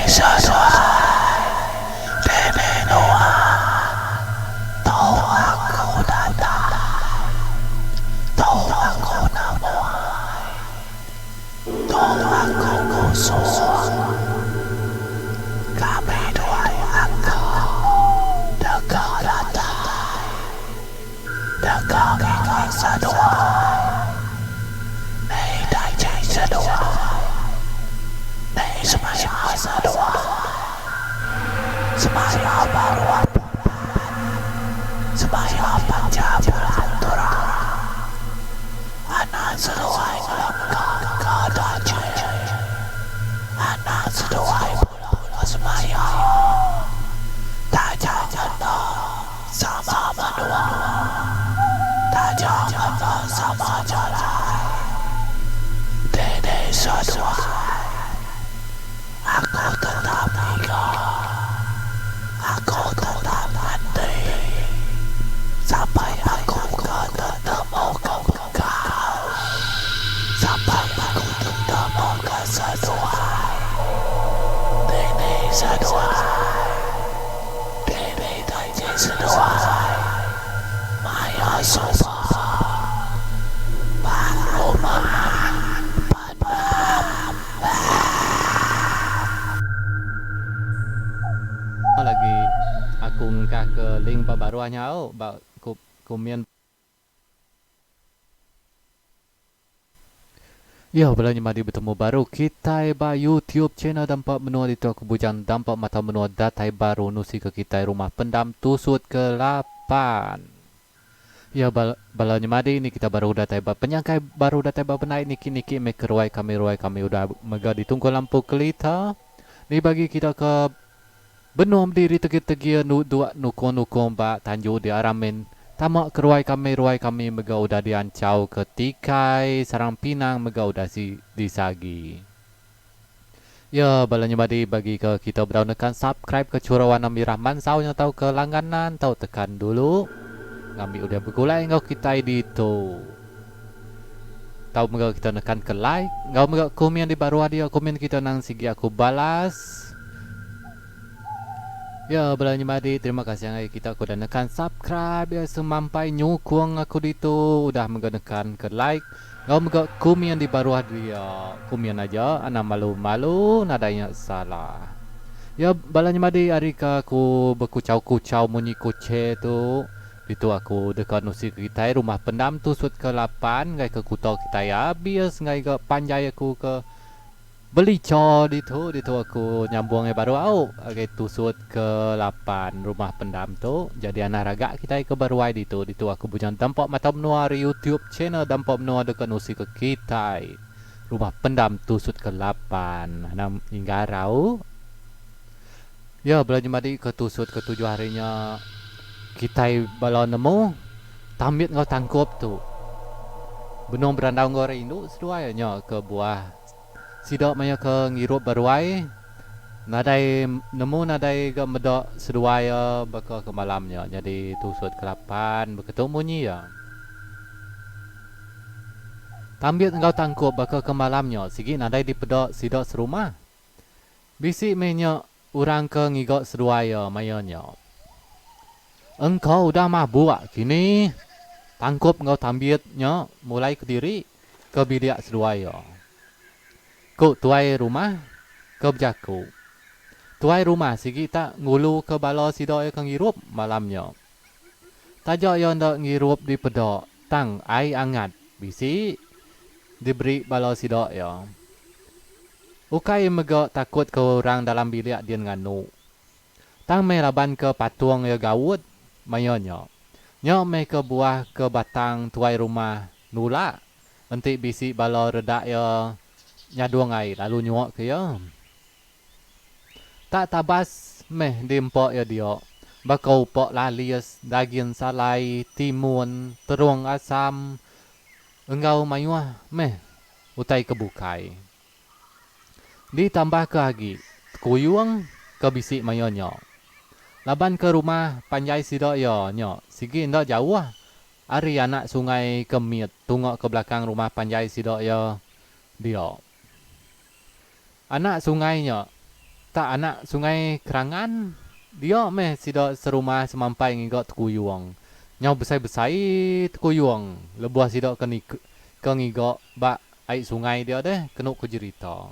Seduai dini nuan tu aku datai tu aku nemuai tu aku ngusung kami duai aku deka datai deka ngiga seduai Ni danji seduai Ni semaya seduai Semaya baruh bulan Semaya panja bulan terang Anak seduai ngelengka ke danji Anak seduai bula semaya Taja enda Sama menua taja enda sama jalai Dini seduai aku tetap ngiga aku tetap nganti sampai aku ke tetemu ke bekal sampai aku tetemu ke seduai Dini seduai. Dini danji seduai maya suba ba rumah pendam. Lagi aku ngengkah ke link ba baruh nya au ba komen. Yo bala nyemadi betemu baru kitai ba YouTube channel Dampa Menua ditu aku Bujang Dampa Matau Menua datai baru nusi ke kitai rumah pendam tusut ke lapan. Yo bala bala nyemadi ni kita baru datai ba penyangkai baru datai ba penai niki niki meh ke ruai kami ruai kami udah mega ditungkun lampu kelita ni bagi kita ke Benung bediri tegir-tegir nuduk nukung-nukung ba tanju di Aramin. Tama ke ruai kami, ruai kami mega udah dianchau ke tikai sarang pinang mega udah si disagi. Ya, bala nyemadi bagi ke kita bedau nekan subscribe ke chura warna mirah mansau nya tauka langganan tau tekan dulu ngambi udah begulai enggau kitai ditu. Tau mega kita nekan ke like enggau mega komen di baruh dia komen kita nang sigi aku balas. Ya bala nyemadi terima kasih ngagai kita ke udah nekan subscribe ya semampai nyukung aku ditu udah mega nekan ke like enggau mega komen di baruh dia komen aja anang malu malu nadai nya salah. Ya bala nyemadi ari ke aku bekuchau kuchau munyi kuche tu ditu aku deka nusi ke kitai rumah pendam tusut ke lapan ngagai ke kuta kitai abis ngagai ga panjai aku ke Belicha ditu, ditu aku nyambung iya baru au agi tusut ke lapan rumah pendam tu jadi anah ragak kitai ke beruai ditu, ditu aku bujang Dampa Matau Menua ari YouTube channel Dampa Menua deka nusi ke kitai rumah pendam tusut ke lapan anang inggar au. Ya bala nyemadi ke tusut ke tujuh hari nya kitai bala nemu tambit enggau tangkup tu benung berandau enggau orang indu seduai nya ke buah. Sida maya ke ngirup ba ruai nadai nemu nadai ga meda seduai iya baka ke malam nya nyadi tusut kelapan beketu munyi iya. Tambit enggau tangkup baka ke malam nya sigi nadai dipeda sida serumah. Bisi meh nya orang ke ngiga seduai iya maya nya. Engka udah mabuk kini tangkup enggau tambit nya mulai kediri. Ke bilik seduai iya. Ku tuai rumah ke bejaku. Tuai rumah sigi tak nguluka bala sida iya ke ngirup malam nya. Taja iya enda ngirup dipeda tang ai angat bisi diberi bala sida iya. Ukai mega takut ke orang dalam bilik din nganu. Tang meh laban ke patung iya gaut maya nya. Nya meh ke buah ke batang tuai rumah nulak enti bisi bala redak iya nyadung ai lalu nyuak ke iya. Tak tabas meh di empa iya dia baka upak lalis, dagin salai, timun, terung asam enggau mayuh meh utai ke bukai. Ditambahka agi, tekuyung ke bisi maya nya. Laban ke rumah panjai sida iya nya sigi enda jauh ari anak sungai ke mit tunga ke belakang rumah panjai sida iya dia. Anak sungai nya Tak anak Sungai Kerangan dia meh sida serumah semampai ngiga tekuyung. Nyau besai-besai tekuyung lebuh sida ke ke ngiga ba ai sungai dia deh kenu ku jerita.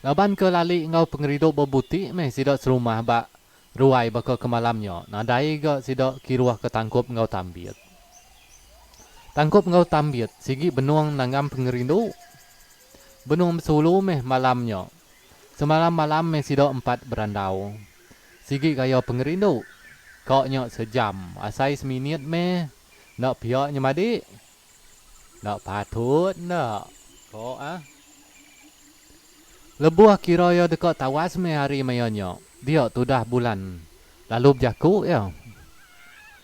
Laban ke lali enggau pengerindu bebuti meh sida serumah ba ruai baka ke malam nya nadai ga sida kiruh ke tangkup enggau tambit. Tangkup enggau tambit sigi benung nanggam pengerindu. Benung besulu meh malam nya. Semalam-malam meh sida empat berandau. Sigi gaya pengerindu. Ka nya sejam asai seminit meh. Enda pia nya madi. Enda patut enda. Ko ah. Lebuh kira iya deka tawas meh hari maya nya, dia tudah bulan lalu bejaku iya.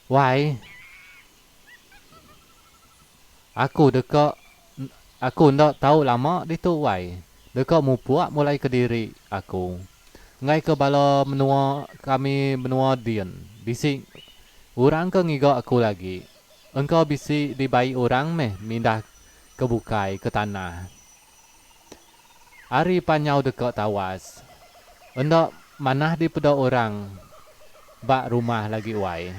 Wai. Aku deka aku enda tau lama ditu wai. Deka mupuk mulai kediri aku. Enggai ke bala menua kami menua din bisi orang ke ngiga aku lagi. Engka bisi dibai orang meh mindah ke bukai ke tanah. Ari pan nyau deka tawas. Enda manah dipeda orang ba rumah lagi wai.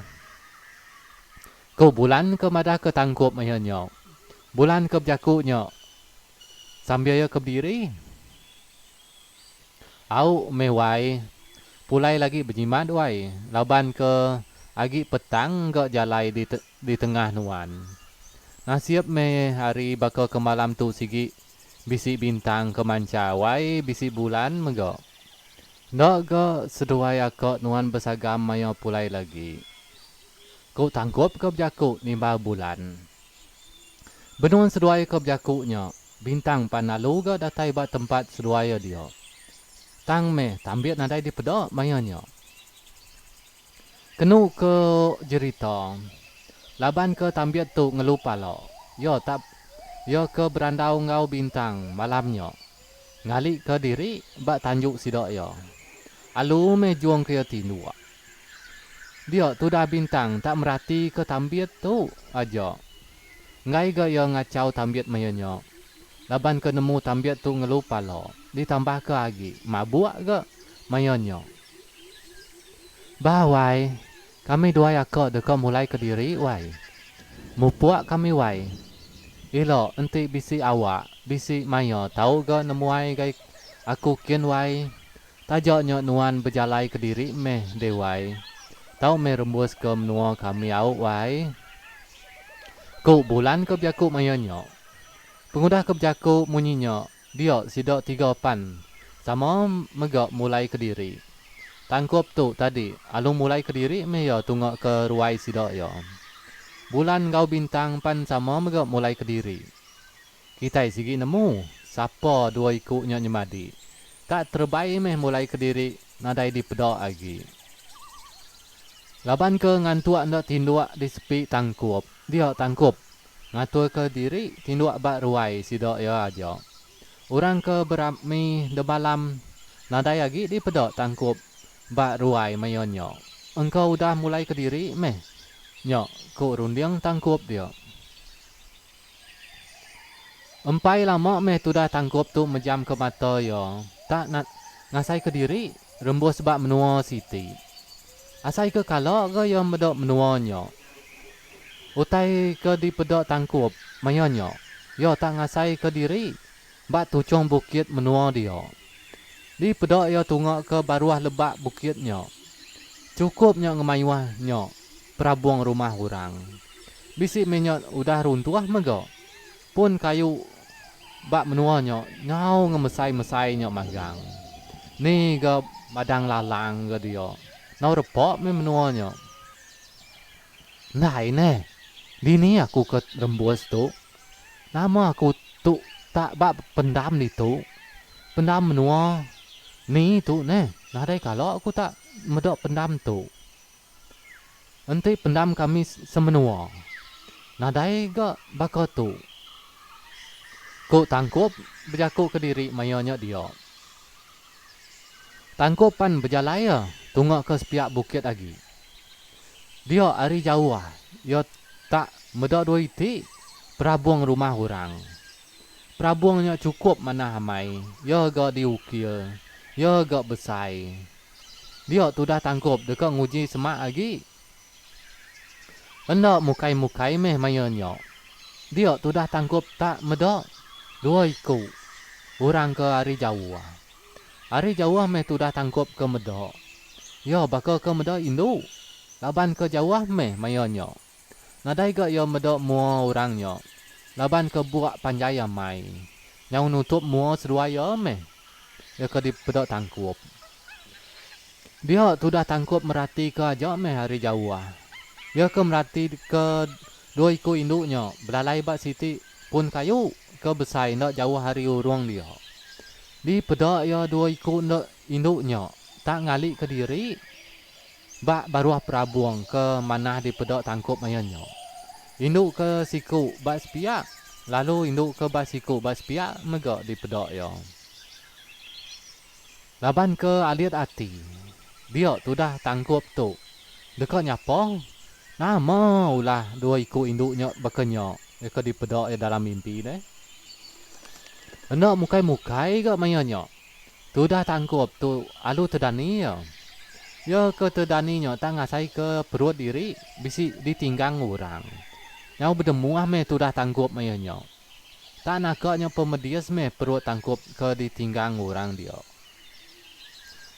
Ku Bulan ke madahka tangkup iya nya. Bulan ke bejaku nya sambil iya ke bediri. Au meh wai, pulai lagi bejimat wai laban ke agi petang ga jalai di di tengah nuan. Nasib meh hari baka ke malam tu sigi bisi bintang ke mancha wai bisi bulan mega. Enda ga seduai aka nuan besagam maya pulai lagi. Ku Tangkup ke bejaku nimbal Bulan. Benung seduai ke bejaku nya, Bintang pan lalu ga datai ba tempat seduai iya dia. Tang meh Tambit nadai dipeda maya nya. Kenu ke jerita, laban ke Tambit tu ngelu pala, iya tak iya ke berandau enggau Bintang malam nya ngalika diri ba tanju sida iya. Alu meh jung ke iya tinduk. Dia tudah Bintang tak meratika Tambit tu aja. Enggai ga iya ngachau Tambit maya nya. Laban ke nemu Tambit tu ngelu pala, ditambahka agi mabuk ga maya nya. Bah wai, kami duai aka deka mulai kediri wai. Mupuk kami wai. Ila enti bisi awak, bisi maya tau ga nemuai gai aku kin wai. Taja nya nuan bejalai kediri meh deh wai. Tau meh rembus ke menua kami au wai. Ku Bulan ke bejaku maya nya. Pengudah ke bejaku munyi nya, dia sida tiga pan sama mega mulai kediri. Tangkup tu tadi alu mulai kediri meh iya tunga ke ruai sida iya. Bulan enggau Bintang pan sama mega mulai kediri. Kitai sigi nemu sapa dua iku nya nyemadi. Tak terebai meh mulai kediri nadai dipeda agi. Laban ke ngantuk enda tinduk di sepi tangkup, dia tangkup ngaturka diri tinduk ba ruai sida iya aja. Orang ke berami demalam nadai agi dipeda tangkup ba ruai maya nya. Engka udah mulai kediri meh nya, ku runding tangkup dia. Empai lama meh tudah tangkup tu mejamka mata iya tak ngasaika diri rembus ba menua siti. Asaika kala ga iya meda menua nya. Utai ke dipeda tangkup maya nya, iya tak ngasaika diri ba tuchung bukit menua dia. Dipeda iya tunga ke baruh lebak bukit nya. Chukup nya ngemayuh nya perabung rumah orang. Bisi meh nya udah runtuh mega. Pun kayu ba menua nya nyau ngemesai-mesai nya magang. Ni ga madang lalang ga dia. Nau repa meh menua nya. Ndai neh. Dini aku ke rembus tu. Nama aku tu tak ba pendam ditu. Pendam menua ni tu neh. Nadai kala aku tak meda pendam tu. Enti pendam kami semenua, nadai ga baka tu, ku Tangkup bejaku kediri maya nya dia. Tangkup pan bejalai iya tunga ke sepiak bukit agi. Dia ari jauh iya tak meda dua iti perabung rumah orang. Perabung nya chukup manah amai, iya ga diukir, iya ga besai. Dia tudah tangkup deka nguji semak agi. Enda mukai-mukai meh maya nya. Dia tudah tangkup tak meda dua iku orang ke ari jauh. Ari jauh meh tudah tangkup ke meda. Iya baka ke meda indu laban ke jauh meh maya nya. Nadai ga iya meda mua orang nya laban ke buk panjai amai. Nyau nutup mua seduai iya meh iya ke dipeda tangkup. Dia tudah tangkup meratika aja meh ari jauh. Iya ke meratika dua iku indu nya belalai ba siti pun kayu ke besai enda jauh ari urung dia. Dipeda iya dua iku enda indu nya tak ngalika diri. Ba baruh perabung ke manah dipeda tangkup maya nya. Indu ke siku ba sepiak lalu indu ke ba siku ba sepiak mega dipeda iya. Laban ke alit ati, dia tudah tangkup tu deka nyapa nama ulah dua iku indu nya baka nya ke dipeda iya dalam mimpi deh. Enda mukai-mukai ga maya nya. Tudah tangkup tu alu tedani iya. Iya ke tedani nya tang ngasai ke perut diri bisi ditinggang orang. Nyau bedemuh meh tudah tangkup maya nya. Tak naka nya pemedis meh perut tangkup ke ditinggang orang dia.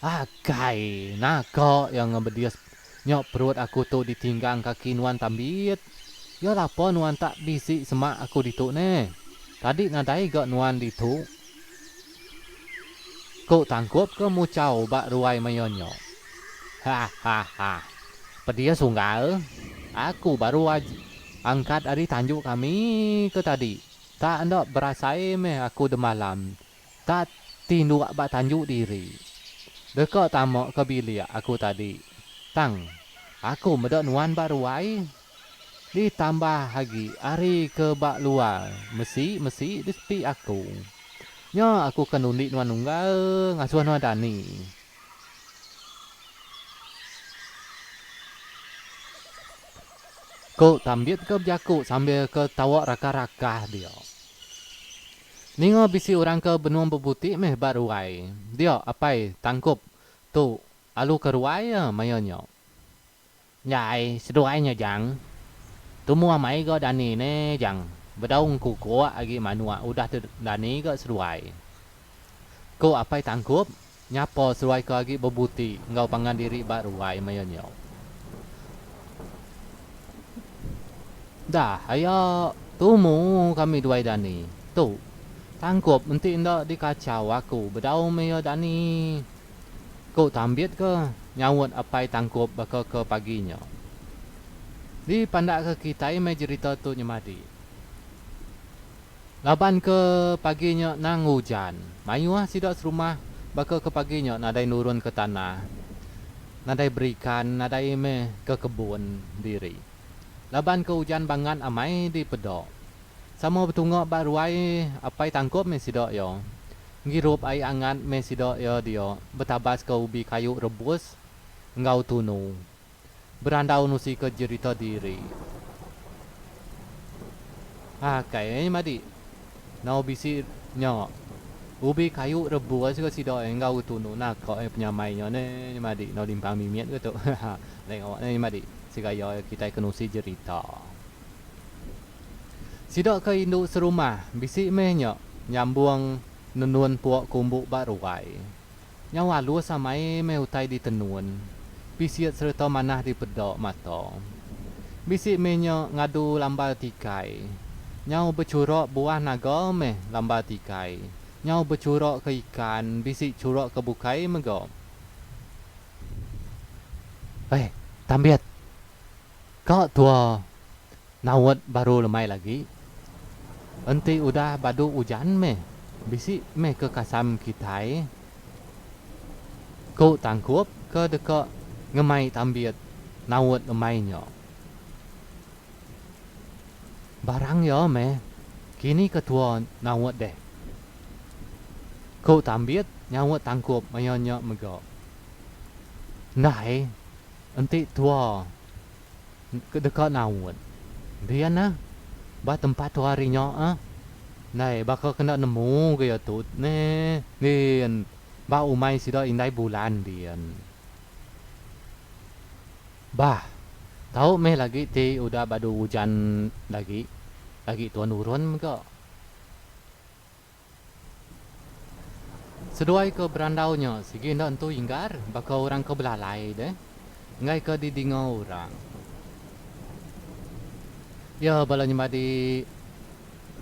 Akai naka iya ngemedis nya perut aku tu ditinggang kaki nuan tambit. Iya lapa nuan tak bisi semak aku ditu neh. Tadi nadai ga nuan ditu. Ku tangkup ke muchau ba ruai maya nya. Ha ha ha. Pedis unggal. Aku baru aj angkat ari tanju kami ke tadi. Tak enda berasai meh aku demalam. Tak tinduk ba tanju diri. Deka tama ke bilik aku tadi. Tang, aku meda nuan ba ruai. Ditambah agi ari ke ba luar mesi mesi di sepi aku. Nya aku ke nundi nuan unggal ngasuh nuan dani. Ku Tambit ke bejaku sambil ke tawa rakah-rakah dia. Ninga bisi orang ke benung bebuti meh ba ruai dia apai tangkup tu alu ke ruai iya maya nya. Enggai seduai nya jang. Tumu amai ga dani ne jang. Bedau engkukuk agi manuk udah tu dani ga seduai. Ku apai tangkup nyapa seduai ke agi bebuti enggau pangan diri ba ruai maya nya. Dah aya tumu kami duai dani tu. Tangkup enti enda dikachau aku bedau maya dani. Ku Tambit ke nyaut apai tangkup baka ke pagi nya. Dipandakka kitai meh jerita tu nyemadi. Laban ke pagi nya nang ujan, mayuh sida serumah baka ke pagi nya nadai nurun ke tanah, nadai berikan, nadai meh ke kebun diri. Laban ke ujan bangat amai dipeda. Sama betunga ba ruai apai tangkup meh sida iya. Ngirup ai angat meh sida iya dia betabaska ubi kayu rebus enggau tunu. Berandau nusika jerita diri. Akai madi. Nau bisi nya. Ubi kayu rebus ga sida iya enggau tunu naka iya penyamai nya neh madi. Nau limpang mimit ga tu. Nadai ngawa neh madi. Segaya kitai ke nusi jerita. Sida ke indu serumah bisi meh nya nyambung nenun pua kumbu ba ruai. Nyau alus amai meh utai ditenun, pisit sereta manah dipeda mata. Bisi meh nya ngadu lambar tikai. Nyau bechura buah naga meh lambar tikai. Nyau bechura ke ikan, bisi chura ke bukai mega. Hei, Tambit! Ka tua naut baru lemai lagi. Enti udah badu ujan meh bisi meh ke kasam kitai. Ku tangkup ke deka ngemai tambit naut lemai nya. Barang iya meh kini ke tua naut deh. Ku tambit nyaut tangkup maya nya mega. Ndai. Enti tua ke deka naut, din ah ba tempat tua ari nya ah. Ndai baka ke enda nemu ga iya tu neh din ba umai sida indai bulan din. Bah tau meh lagi ti udah badu ujan lagi lagi tuan urun mega. Seduai ke berandau nya sigi enda entu inggar baka orang ke belalai deh enggai ke didinga orang. Iya bala nyemadi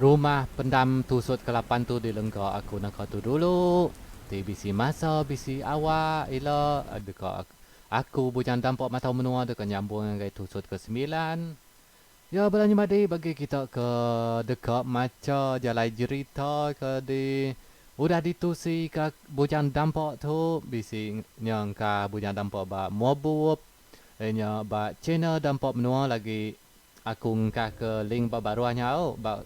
rumah pendam tusut ke lapan tu dilengka aku naka tu dulu ti bisi masa bisi awak ila deka aku bujang dampa matau menua deka nyambung ngagai tusut ke semilan. Ya bala nyemadi bagi kita ke deka macha jalai jerita ke di udah ditusi ka bujang dampa tu bisi nya engka bujang dampa ba mua bup Inya ba channel Dampa Menua lagi aku ngengkah ke link ba baruh nya au ba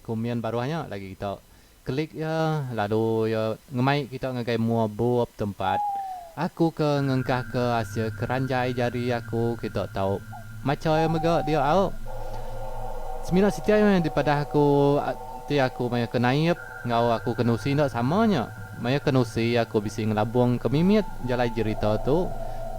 kumin baruh nya lagi kita klik iya lalu iya ngemai kita ngagai mua bup tempat aku ke ngengkah ke asil keranjai jari aku kita tau macha iya mega dia au. Semina siti ai meh dipadah aku ti aku maya ke naip enggau aku ke nusi enda sama nya. Maya ke nusi aku bisi ngelabung ke mimit jalai jerita tu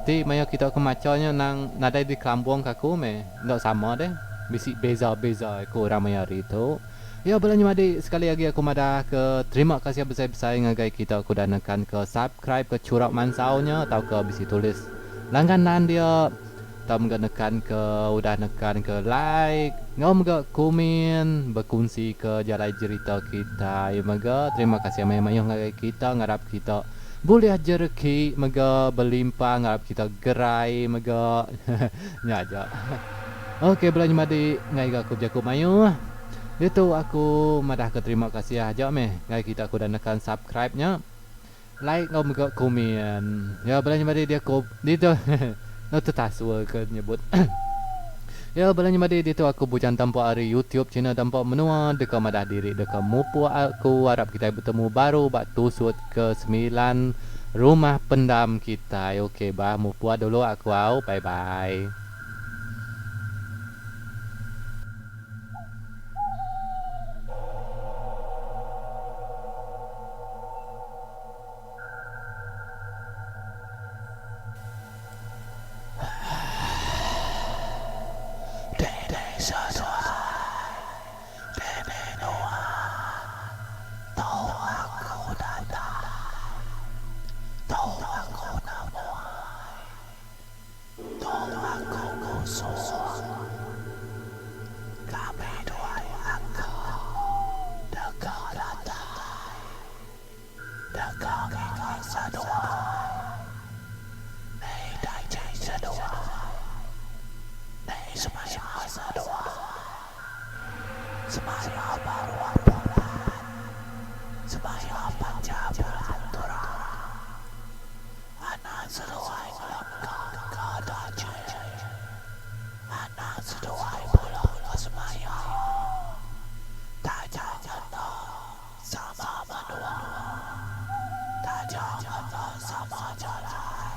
ti maya kita ke macha nya nang nadai dikelambung ke aku meh enda sama deh bisi beza-beza ku orang maya hari tu. Ya bala nyemadi sekali agi aku madah ke terima kasih besai-besai ngagai kita ke udah nekan ke subscribe ke churak mansau nya tauka bisi tulis langganan dia. Tau mega nekan ke udah nekan ke like enggau mega komen bekunsi ke jalai jerita kitai mega terima kasih mayuh mayuh ngagai kita ngarap kita bulih jereki mega belimpah ngarap kita gerai mega nya aja ok bala nyemadi enggai ga aku bejaku mayuh ditu aku madah ke terima kasih aja meh ngagai kita ke udah nekan subscribe nya. Like enggau mega komen. Ya bala nyemadi dia ko ditu no tertasul ke nyebut. Ya bala nyemadi ditu aku bujang tampa ari YouTube channel Tampa Menua deka madah diri deka mupuk aku arap kitai betemu baru ba tusut ke semilan rumah pendam kitai ok bah mupuk dulu aku au bye bye. Dini seduai, dini nuan, tu aku datai, tu aku nemuai, tu aku ngusung. Kami duai aku deka datai. Deka ngiga seduai. Nei danji seduai. Nei semaya seduai. Semaya baruh bulan. Semaya panja bulan terang. Anang seduai ngelengka ka danji. Anang seduai bula ka semaya. Taja enda. Sama menua taja enda sama jalai.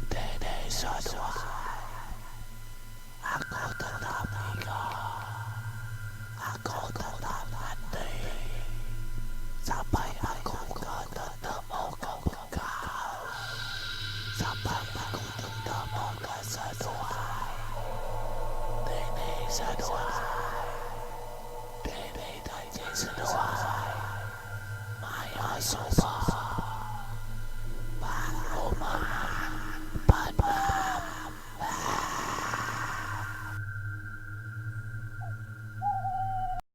Dini seduai.